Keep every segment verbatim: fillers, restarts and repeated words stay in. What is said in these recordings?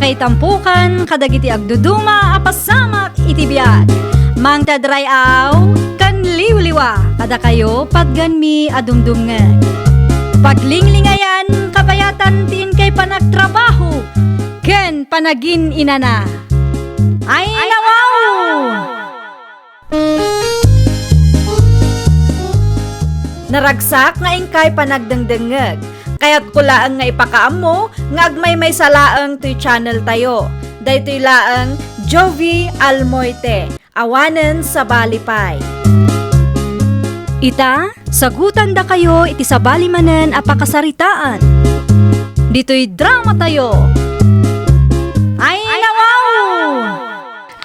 Itampukan kadagiti agduduma a pasamak iti biag. Mangted ray-aw ken liwliwa kadakayo patgenmi a dumdumngeg. Paglinglingayan, kabayatan ti inkay panagtrabaho ken panagin-inana. Ay, nawaw! Naragsak nga inkay panagdengdengngeg. Kayatko laeng nga ipakaammo nga agmaymaysa laeng toy channel tayo. Daytoy laeng Jovi Almoite, awanen sabali pay. Ita, sagutandakayo iti sabali manen a pakasaritaan. Ditoy drama tayo. Ay, nawaw!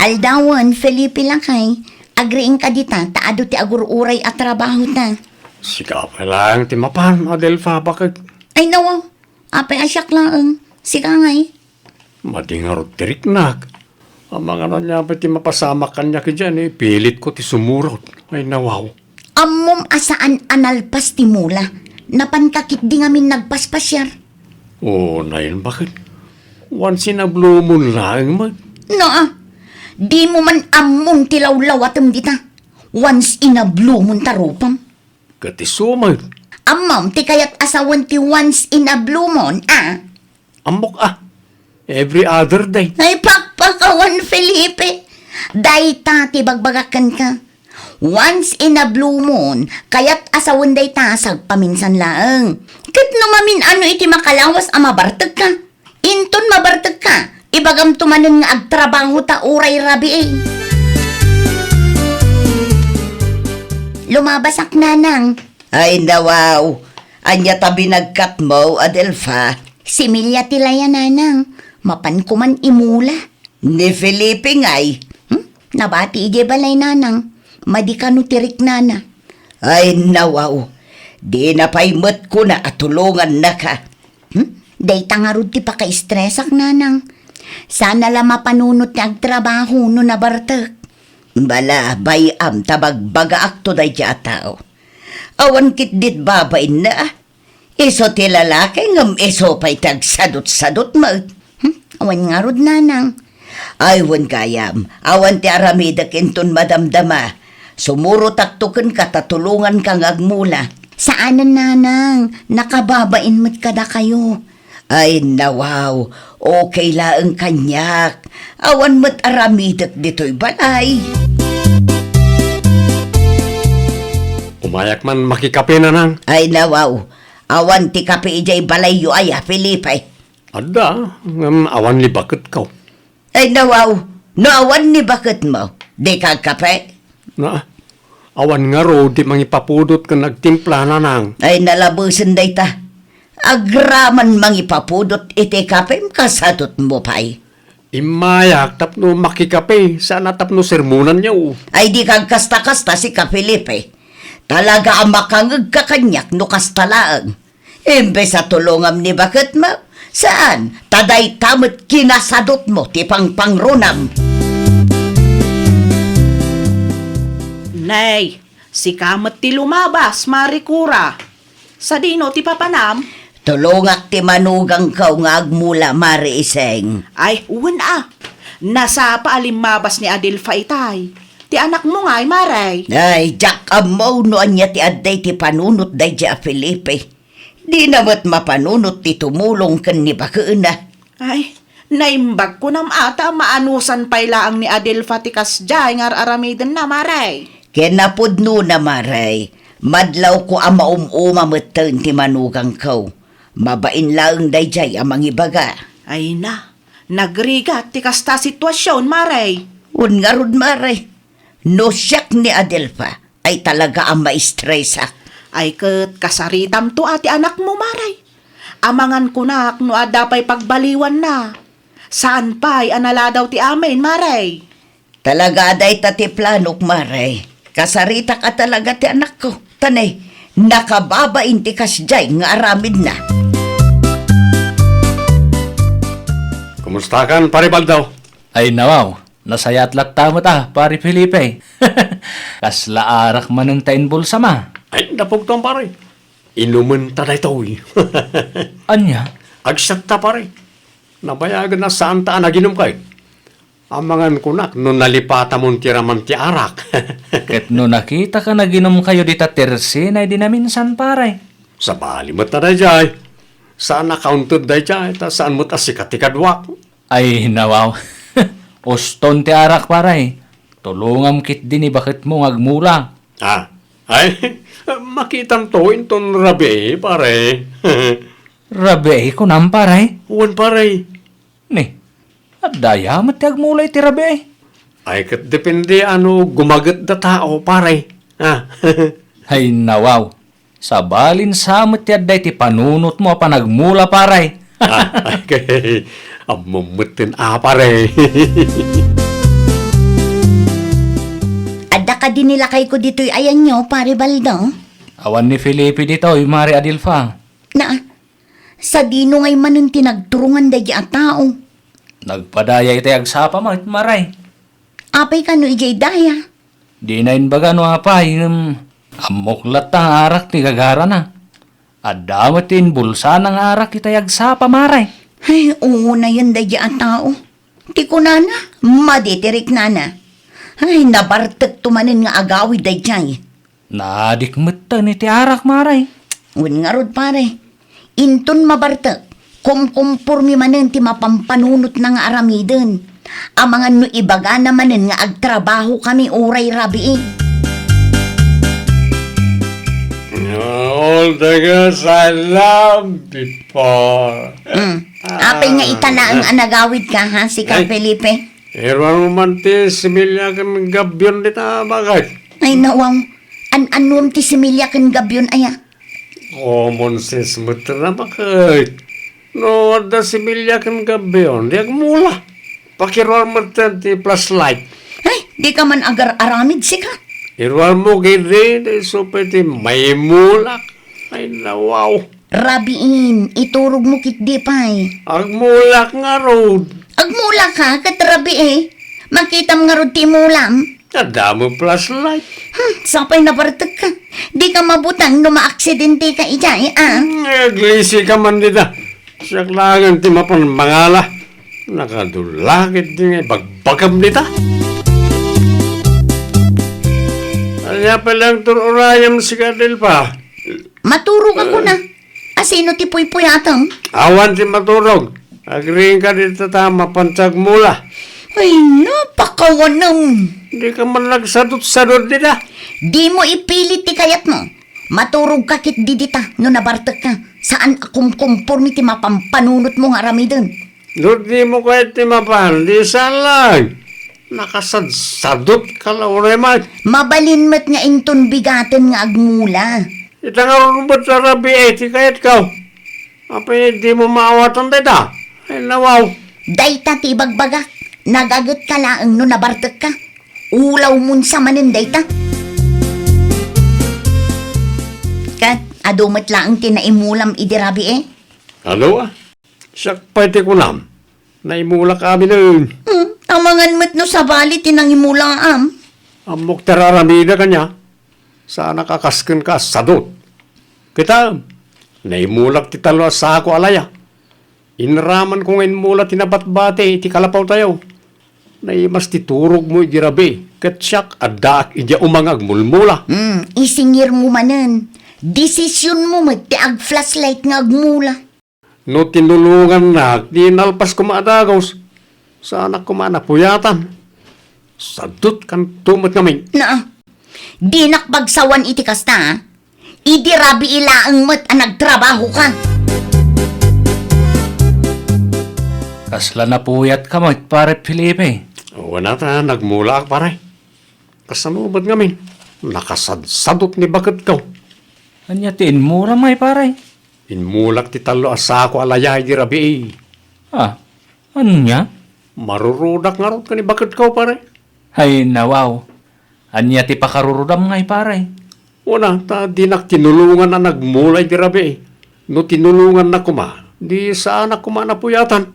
Aldawen, Felipe lakay, agriingka dita, ta adu ti agur-uray a trabahota. Sika pay laeng ti mapan, Adelfa, baket. Ay, nawaw. Apay a siak laeng. Sika ngay. Madi ngarud ti riknak. Amangan ania pay ti mapasamak kaniak idiay, ipilitko ti sumurot. Ay, nawaw. Ammom a saan a nalpas ti mula. Napanka ketdi ngamin nagpaspasiar. O, nayon, baket. Once in a blue moon laeng met. No, ah. Dimo man ammon ti lawlawatem dita. Once in a blue moon ta rupam. Ket isu met. Ammom ti kayat a sawen ti once in a blue moon, ah. Ammok, ah. Every other day. Ay, pakpakawan, Felipe. Dayta ti bagbagak kenka. Once in a blue moon, kayat a sawen dayta sagpaminsan laeng. Ket no mamin-ano iti makalawas a mabartekka, inton mabartekka, ibagamto manen nga agtrabahota uray rabii. Lumabasak, nanang. Ay, nawaw. Ania ta binagkatmo, Adelfa? Similia ti laya, nanang. Mapanko man imula. Ni Felipe ngay? Hmm? Nabati idiay balay, nanang. Madi kano ti riknana. Ay, nawaw. Dina pay met kuna a tulongannaka. Hmm? Dayta ngarud ti pakaistresak, nanang. Sana la mapanunot ti agtrabaho no nabartek. Bala, bay-am ta bagbagaakto daydiay a tao. Awan ketdit babainna, ah. Isu ti lalaki ngem isu pay ti agsadutsadut met. Hmm? Awan ngarud, nanang. Ay, wen gayam, awan ti aramidek inton madamdama. Sumurotakto kenka ta tulonganka nga agmula. Saanen, nanang, nakababain met kadakayo. Ay, nawaw, okay laeng kaniak. Awan met aramidek ditoy balay. Umayak man makikape, nanang. Ay, nawaw, awan ti kape idiay balayyo aya, Felipe? Adda, ngem awan ni baketko. Ay, nawaw, no awan ni baketmo, dika agkape? Na, awan ngarud ti mangipapudot ken agtimpla, nanang. Ay, nalabesen dayta. Agraman mangipapudot iti kapem, kasadutmo pay. Immayak tapno makikape, saan a tapno sermonanyo. Ay, dika agkasta-kasta, sika, Felipe. Talaga a makangegka kaniak no kasta laeng. Imbes a tulongam ni baketmo, saan, ta dayta met kinasadutmo ti pangpangrunam. Nay, sika met ti lumabas, Mari Cora. Sadino ti papanam? Tulongak ti manugangko nga agmula, Mari Iseng. Ay, wen a. Nasapa a limmabas ni Adelfa itay. Ti anakmo ngay, Mari. Ay, diak ammo no ania ti adda iti panunot daydiay a Felipe. Dina met mapanunot ti tumulong ken ni bakena. Ay, naimbag kunam a ta maanusan pay laeng ni Adelfa ti kasdiay nga ar-aramidenna, Mari. Ken napudnona, Mari, madlawko a maum-uma metten ti manugangko. Mabain laeng daydiay a mangibaga. Ay na, nagrigat ti kasta a situasion, Mari. Wen ngarud, Mari. No siak ni Adelfa, ay talaga a maistresak. Ay ket kasaritamto a ti anakmo, Mari. Amangan kunak no adda pay pagbaliwanna. Saan pay a naladaw ti amin, Mari. Talaga a dayta ti planok, Mari. Kasaritak a talaga ti anakko. Ta ne, nakababain ti kasdiay nga aramidna. Kumustakan, Pari Baldaw? Ay, nawaw. Nasayaat latta met a, Pari Felipe. Kasla arak manen ta inbulsam a. Ay, napugtuan, pare. Inumen ta daytoy. Ania? Agsatta, pare. Nabayagen a saanta a naginum kay. Amangan kunak no nalipatamon ti raman ti arak. Ket no nakitaka naginumkayo dita terse na idi naminsan, pare. Sabali met a daydiay. Saan a kaunted daydiay, ta saan met a sika ti kaduak. Ay, nawaw. Uston ti arak, pare. Tulongam ketdi ni baketmo nga agmula. Ah, ay, makitanto inton rabii, pare. Rabii, kunam, pare? Wen, pare. Ni, adda aya met ti agmula iti rabii? Ay, ket depende no gumaget da tao, pare. Ah. Ay, nawaw. Sabalin sa met ti adda iti panunotmo a panagmula, pare. Ah, okay. Ammom metten a, pare. Adda kadi ni lakayko ditoy ayanyo, Pare Baldo? Awan ni Felipe ditoy, Mare Adelfa. Na, sadino ngay manen ti nagturongan daydi a tao? Nagpadaya itay agsapa met, Mare. Apay kano idiay daya? Dina imbaga no apay, ngem ammok latta nga arak ti gagarana. Adda met ti inbulsana nga arak itay agsapa, Mare. Ay, unayen daydi a tao. Ti kunana, madi ti riknana. Ay, nabartekto manen nga agawid daydiay. Naadik metten iti arak, Mare. Wen ngarud, pare. Inton mabartek, kumkumpormi manen ti mapampanunotna nga aramiden. Amangan no ibagana manen nga agtrabahokami uray rabii. All the girls I love before. Mm. Apay nga ita laeng a nagawidka, ha, sika, Ay. Felipe? Iruarmo man ti similya ken gabion dita, baket. Ay, nawaw. An-anuem ti similya ken gabion, aya? Common sense met la, baket. No adda similya ken gabion, di agmula. Pakiruar metten ti flashlight. Ay, dika man agar-aramid, sika. Iruarmo ketdi, ti isu pay ti maimulak. Ay, nawaw. Rabiin, iturogmo ketdi pay. Agmulak ngarud. Agmulak ka, ket rabii. Makitam ngarud ti imulam. Adda met flashlight. Hmm, sapay nabartekka. Dika mabutang no maaksidenteka idiay, a? Hmm, aglisika man dita. Siak laengen ti mapan mangala. Nakadula ketdi nga ibagbagam dita. Ania pay laeng tur-urayem, sika, Adelfa? Maturogak, kuna. Asino ti puypuyatem? Awan ti maturog. Agriingka dita ta mapan ti agmula. Ay, napakawanem. Dika man nagsadutsadut dita. Dimo ipilit ti kayatmo. Maturogka ketdi dita no nabartekka. Saan a kumkumpormi ti mapampanunotmo nga aramiden. No dimo kayat ti mapan, di saan laeng. Nakasadsadutka la uray met. Mabalin met nga inton bigaten nga agmula. Ita ngarud met a rabii ti kayatko. Apay dimo maawatan dayta? Ay, nawaw. Dayta ti ibagbagak, nagagetka laeng no nabartekka. Ulawmon sa manen dayta. Ket adu met laeng ti naimulam idi rabii? Adu a? Siak pay ti kunam, naimulak aminen. Hmm, amangan met no sabali ti nangimulaam. Ammok ti ar-aramidek ania. Saanak a kas kenka a sadut. Kitaem, naimulak ti tallo a sako a laya. Inramanko nga immula ti nabatbati iti kalapawtayo. Naimas ti turogmo idi rabii, ket siak, addaak idiay uma nga agmulmula. Hmm, isingirmo manen. Desisionmo met ti ag-flashlight nga agmula. No tinulongannak, di nalpas koma a dagus. Saanak koma a napuyatan. Sadutkanto met ngamin. Na, dinak pagsawan iti kasta, a. Idi rabii laeng met a nagtrabahoka. Kasla napuyatka met, Pare Felipe? Wen a ta, nagmulaak, pare. Kasano met ngamin? Nakasadsadut ni baketko. Ania ti immulam, pare? Immulak ti tallo a sako a laya idi rabii. Ah, ania? Marurudak ngarud ken ni baketko, pare. Ay, nawaw. Ania ti pakarurudam, pare? Wen a, ta dinak tinulongan a nagmula idi rabii. No tinulongannak koma, di saanak koma a napuyatan.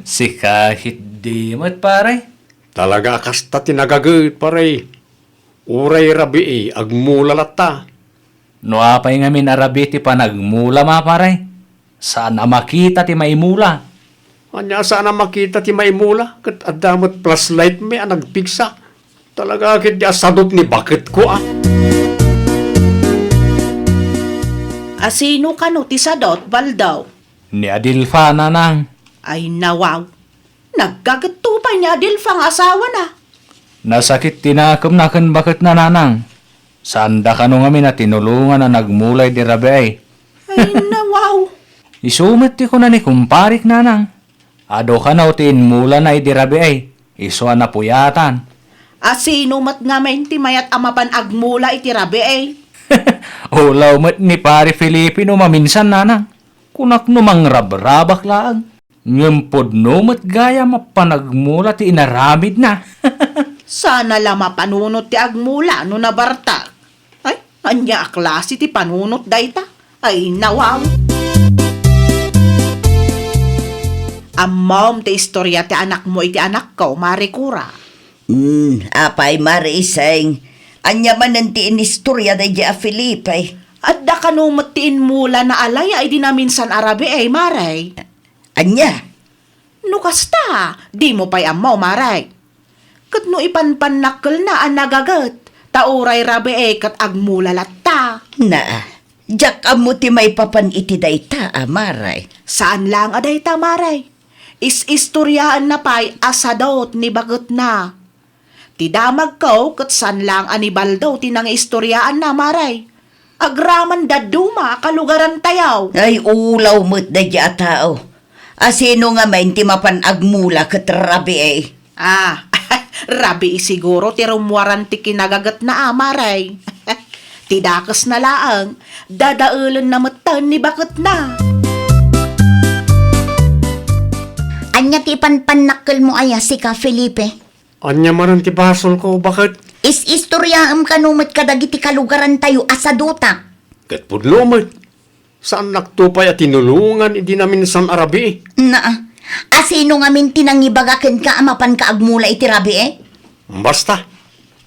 Sika ketdi met, pare. Talaga a kasta ti nagaget, pare. Uray rabii, agmula latta. No apay ngamin a rabii ti panagmulam, pare? Saan a makita ti maimula. Ania a saan a makita ti maimula, ket adda met flashlight mi a nagpigsa. Talaga ketdi a sadot ni baketko, a. A sino kano ti sadot, Baldaw? Ni Adelfa, nanang. Ay, nawaw. Naggagetto pay ni Adelfa nga asawana. Nasakit ti nakemna ken baketna, nanang. Saanda kano ngamin a tinulongan a nagmula idi rabii. Ay, nawaw. Isu met ti kuna ni kumparik, nanang. Adu kano ti inmulana idi rabii, isu a napuyatan. A sino met ngamin ti mayat a mapan agmula iti rabii? Ulaw met ni Pare Felipe no maminsan, nanang. Kunak no mangrabrabak laeng. Ngem pudno met gayam a panagmula ti inaramidna. Sana la mapanunot ti agmula no nabartak. Ay, ania a klase ti panunot dayta? Ay, nawaw. Ammom ti istoria ti anakmo iti anakko, Mare Cora? Hmm, apay, Mare Iseng? Ania manen ti inistoriada idiay a Felipe? Adda kano met ti inmulana a laya idi naminsan a rabii, Mare? Ania? No kasta, dimo pay ammo, Mare. Ket no ipanpannakkelna a nagaget, ta uray rabii ket agmula latta. Naa, diak ammo ti maipapan iti dayta a, Mare. Saan laeng a dayta, Mare. Is-istoriaanna pay a sadot ni baketna. Ti damagko ket saan laeng a ni Baldaw ti nangiistoriaanna, Mare. Agraman dadduma a kalugarantayo. Ay, ulaw met daydiay a tao. A sino ngamin ti mapan agmula ket rabii? Ah, rabii siguro ti rummuaran ti kinagagetna a, Mare. Ti dakesna laeng, dadaelenna metten ni baketna. Ania ti ipanpannakkelmo aya, sika, Felipe? Ania manen ti basolko, baket? Is-istoriaem kano met kadagiti kalugarantayo a saduta. Ket pudno met. Saannakto pay a tinulongan idi naminsan a rabii. Naa. A sino ngamin ti nangibaga kenka a mapanka agmula iti rabii? Basta.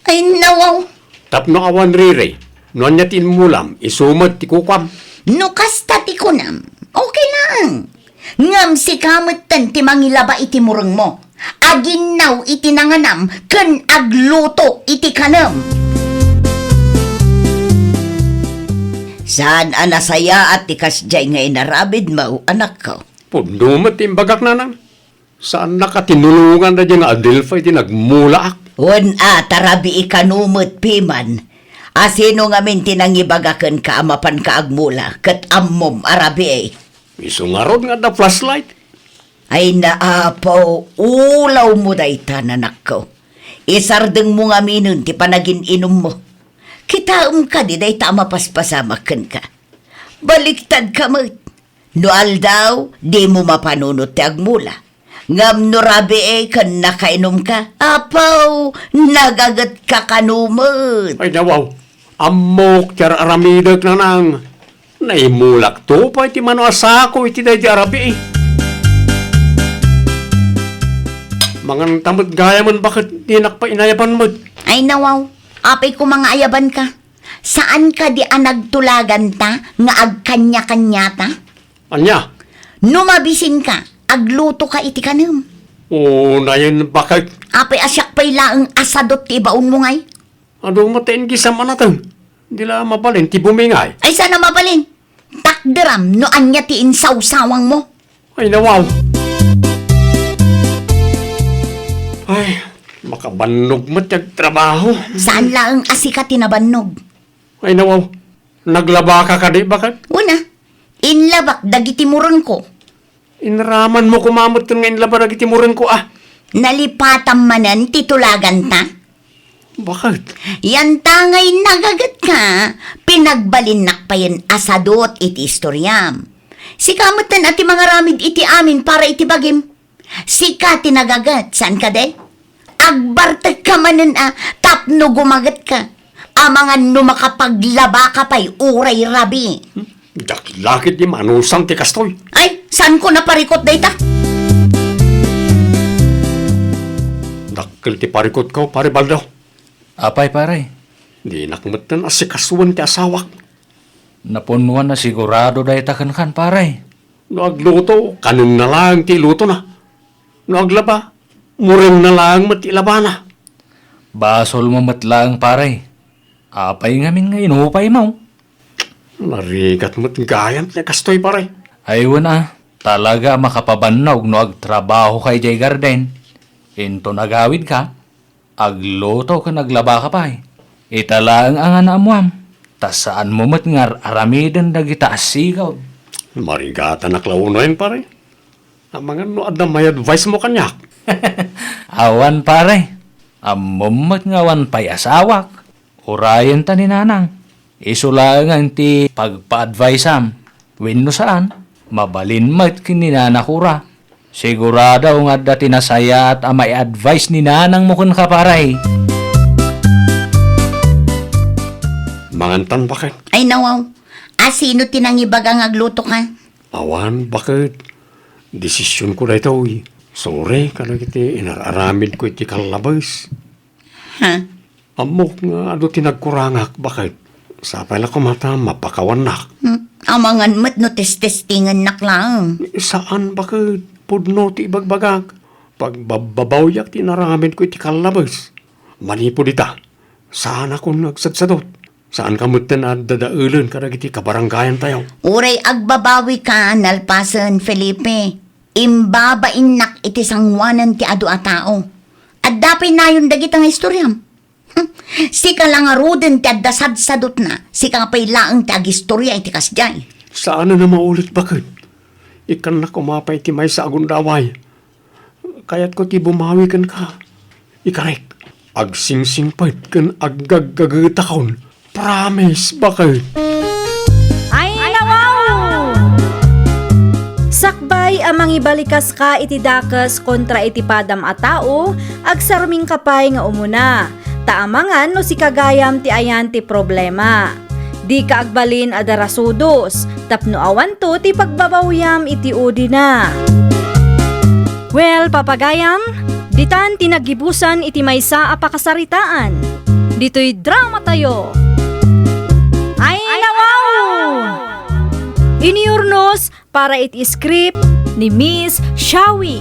Ay, nawaw. Tapno awan riri, no ania ti immulam, isu met ti kukuam. No kasta ti kunam, okay laeng. Ngem sika metten ti mangilaba iti murengmo, aginnaw iti nanganam, ken agluto iti kanem. Saan a nasayaat ti kasdiay nga inaramidmo, anakko. Pudno met ti imbagak, nanang. Saannak a tinulongan daydiay nga Adelfa iti nagmulaak. Wen a, ta rabii kano met piman. A sino ngamin ti nangibaga kenka a mapanka agmula, ket ammom a rabii? Isu ngarud nga adda flashlight. Ay, naapaw, ulawmo dayta, anakko. Isardengmo ngaminen ti panagin-inummo. Kitaem kadi dayta a mapaspasamak kenka. Baliktadka met. No aldaw, dimo mapanunot ti agmula. Ngem no rabii ken nakainumka, apaw, nagagetka kano met. Ay, nawaw. Ammok ti ar-aramidek, nanang. Naimulakto pay ti mano a sako iti daydi a rabii. Manganta met gayamen, baket dinak pay inayaban met. Ay, nawaw. Apay koma nga ayabanka? Saan kadi a nagtulaganta nga agkaniakaniata? Ania? No mabisinka, aglutoka iti kanem. Unayen, baket. Apay a siak pay laeng a sadot ti ibaonmo ngay? Adu met ti ingisam a nateng. Di la mabalin ti bumingay. Ay, saan a mabalin? Takderam no ania ti insawsawangmo. Ay, nawaw. Ay, makabannog met ti agtrabaho. Saan laeng a sika ti nabannog? Ay, nawaw. Naglabaka kadi, baket? Una, inlabak dagiti murengko. Inramanmo koma metten nga inlaba dagiti murengko, a? Nalipatam manen ti tulaganta? Baket? Yanta ngay nagagetka, pinagbalinnak payen a sadot iti istoriam. Sika metten a ti mangaramid iti amin para iti bagim. Sika ti nagaget, saan kadi? Agbartekka manen a tapno gumagetka. Amangan no makapaglabaka pay uray rabii. Hmm? Dakkel la ketdi manusan ti kastoy. Ay, saanko naparikot dayta? Dakkel ti parikotko, Pare Baldo. Apay, pare? Dinak metten asikasuen ti asawak. Napunnuan a sigurado dayta kenkan, pare. No agluto, kanenna laeng ti ilutona. No aglaba, murengna laeng met ti ilabana. Basolmo met laeng, pare. Apay ngamin nga inupaymo? Narigat met gayam ti kastoy, pare. Ay, wen a, talaga a makapabannog no agtrabahoka idiay garden. Inton agawidka, agluto ken aglabaka pay. Ita laeng a nga naammoam, ta saanmo met nga ar-aramiden dagita a sigud. Marigatanak la unayen, pare. Amangan no adda mai-advise mo kaniak. Awan, pare. Ammom met nga awan pay asawak. Urayenta ni nanang. Isu laengen ti pagpa-adviseam. Wenno saan, mabalin met ken ni Nana Cora. Sigurado nga adda ti nasayaat a mai-advise ni nanangmo kenka, pare. Mangantan, baket. Ay, nawaw. A, sino ti nangibaga nga aglutoka? Awan, baket. Desisionko daytoy. Sorry kadagiti inar-aramidko iti kallabes. Ha? Ammok nga adu ti nagkurangak, baket. Sapay la koma ta mapakawannak. Hmm, amangan met no testestingennak laeng. Saan, baket. Pudno ti ibagbagak. Pagbabbabawiak ti inaramidko iti kallabes. Manipud ita, saanakon nga agsadsadot. Saanka metten a dadaelen kadagiti kabarangayantayo. Uray agbabawika nalpasen, Felipe. Imbabainnak iti sangoanan ti adu a tao. Adda pay nayon dagita nga istoriam. Hmm. Sika la ngaruden ti adda sadsadotna, sika pay laeng ti agistoria iti kasdiay. Saanen a maulit, baket. Ikkannak koma pay ti maysa a gundaway. Kayatko ti bumawi kenka. Ikarek, agsingsingpet ken aggaggagetakon. Promise, baket. Ay, nawaw! Sakbay a mangibalikaska iti dakes kontra iti padam a tao, agsarmingka pay nga umuna. Ta amangan no sika gayam ti ayan ti problema. Dika agbalin a darasudos, tapno awanto ti pagbabawiam iti udina. Well, papagayam, ditan ti naggibusan iti maysa a pakasaritaan. Ditoy dramatayo. Ay, nawaw! Iniurnos para iti script ni Miss Shawi.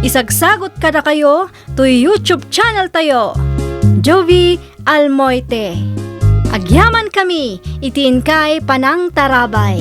Isagsagot kadakayo toy YouTube channel tayo, Jovie Almoite. Agyamankami iti inkay panangtarabay.